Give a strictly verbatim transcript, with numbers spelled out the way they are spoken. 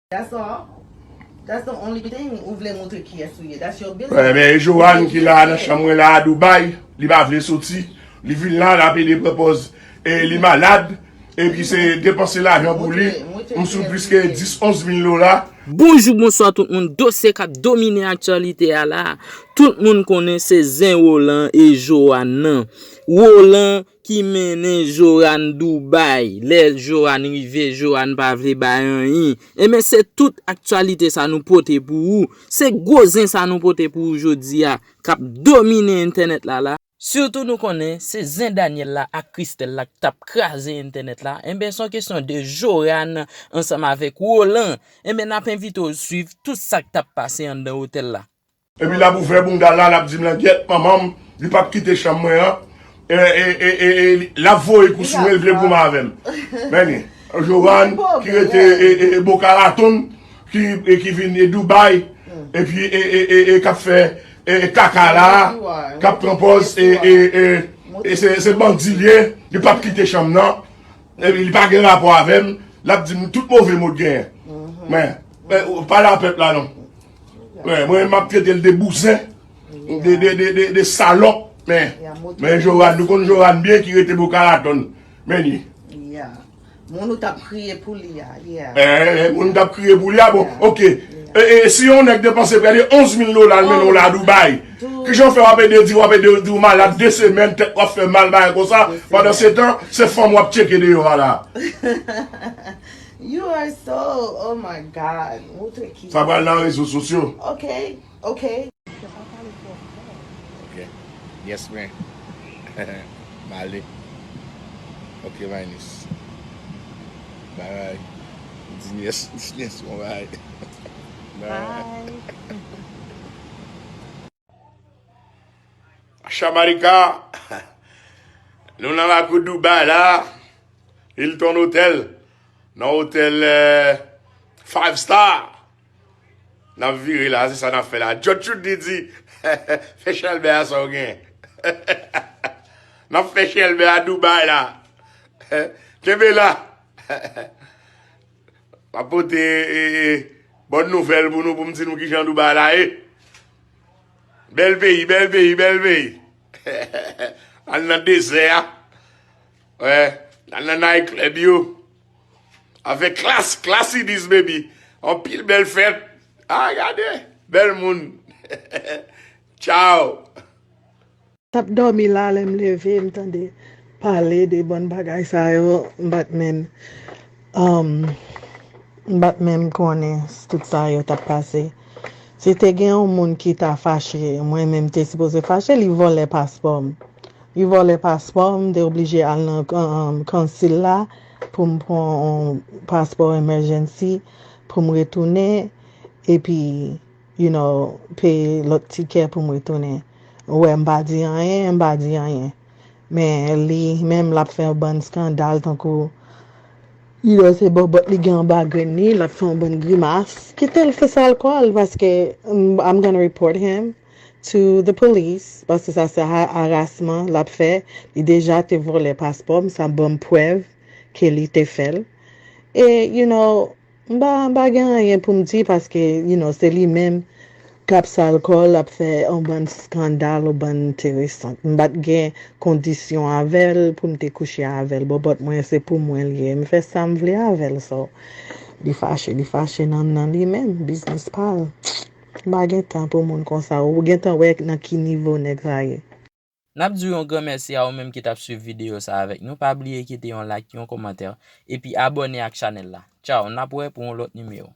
That's all. That's the only thing. Ou vle montre kiyès ou ye. That's your business. Wè, men Joanne ki la nan chanm mwen la a Dubai, li pa vle soti. Li vin la, l ap ede pran pòz e li malad. Epi se depanse lajan pou li. M sou plis ke dis, onz mil dola. Bonjou, bonswa tout moun. Dosye k ap domine aktyalite a la. Tout moun konnen se zen Roland e Joanne nan. Roland ki mennen Joanne Dubai. Lè Joanne rive, Joanne pa vle bay anyen. Ebyen, se tout aktyalite sa nou pote pou ou. Se gwo zen sa nou pote pou ou jodi a, k ap domine entènèt la la. Sitou nou konnen se zen Daniel la ak Christelle la k t ap kraze entènèt la. Enben, se yon kesyon de Joanne ansanm avèk Roland. Enben, n ap envite w swiv tout sa k t ap pase anndan otèl la. Epi l ap ouvè bounda l la, l ap di m langyèt manman m, li p ap kite chanm mwen an. E, e, e, e, e, l ap voye kou sou mwen, l vle goumen avè m. Men li, Joanne, ki rete e, e, e, Boca Raton, ki, e, ki vin e, Dubai, epi e, e, e, e, k ap fè e, e, kaka la, k ap pran pòz, e, e, e, e se, se bandi l ye, li p ap kite chanm nan. Epi li pa gen rapò avè m, l ap di m tout move mo l genyen. Men, men, ou pale a pèp la non. Men, mwen menm m ap trete l de bouzen, de, de, de, de, de salòp. Men, men Joanne, nou konn Joanne byen ki rete Boca Raton. Men li. Moun ou t ap kriye pou li a, yeah. Eh, moun ou t ap kriye pou li a, bon, ok. E, e, si yon nèg depanse prè de onz mil dola, l mennen w la Dubai. Kijan w fè w ap ede di, w ap ede di w malad de semèn, tèt w ap fè mal, bagay konsa. Pandan se tan, se fanm w ap tcheke deyò a la. You are so, oh my God. Montre ki. Sa pral nan rezo sosyo. Ok, ok. Ok. Yes, man. M ale. Ok, my niece. Bye bye. Di niece, di niece, bon bye. Bye. Shamalika, nou nan lakou Dubai la, Hilton Hotel, nan otèl eh, five star. N ap vire la, se sa n ap fè la. Judge Trudy di, fè chèlbè a sa w gen. N ap fè chèlbè a Dubai la. Kenbe la. M ap pote e, e, bòn nouvèl pou nou, pou m di nou kijan Dubai la ye. Bèl peyi, bèl peyi, bèl peyi. Al nan dezè a. Wè, al nan night club yo. Avèk klas, classy this baby. Anpil bèl fèt. Ah, gade, bèl moun. Ciao. T ap dòmi la, lè m leve, m tande pale de bòn bagay sa yo, m pa t menm, um, m pa t menm konnen tout sa yo t ap pase. Si te gen yon moun ki ta fache, mwen menm te sipoze fache, li vòlè paspò m. Li vòlè paspò m, m te oblije al nan um, konsil la pou m pran yon paspò emergency pou m retounen, epi, you know, peye lòt tikè pou m retounen. Ou wè, m pa di anyen, m pa di anyen. Men li menm, l ap fè yon bann eskandal tankou, you know, se bòbòt li gen anba grenn li, l ap fè yon bann grimas. Kite l fè sa l kwè l, paske mm, I'm gonna report him to the police, paske sa se ha- harasman l ap fè. Li deja te vòlè paspò m, sa ban m prèv ke li te fè l. E, you know, m pa, m pa gen anyen pou m di paske, you know, se li menm k ap sal kò l, ap fè yon bann eskandal, yon bann enteresan. M pa t gen kondisyon avè l pou m te kouche avè l. Bòbòt mwen, se pou mwen l ye. M fè sa m vle avè l, so. Li fache, li fache nan, nan li menm, biznis pa l. M pa gen tan pou moun konsa. Ou gen tan wè nan ki nivo nèg sa ye. N ap di w yon gran mèsi a ou menm ki t ap swiv videyo sa avèk nou. Pa bliye kite yon like, yon kòmantè, epi abòne ak chanèl la. Tchaw, n ap wè pou yon lòt nimewo.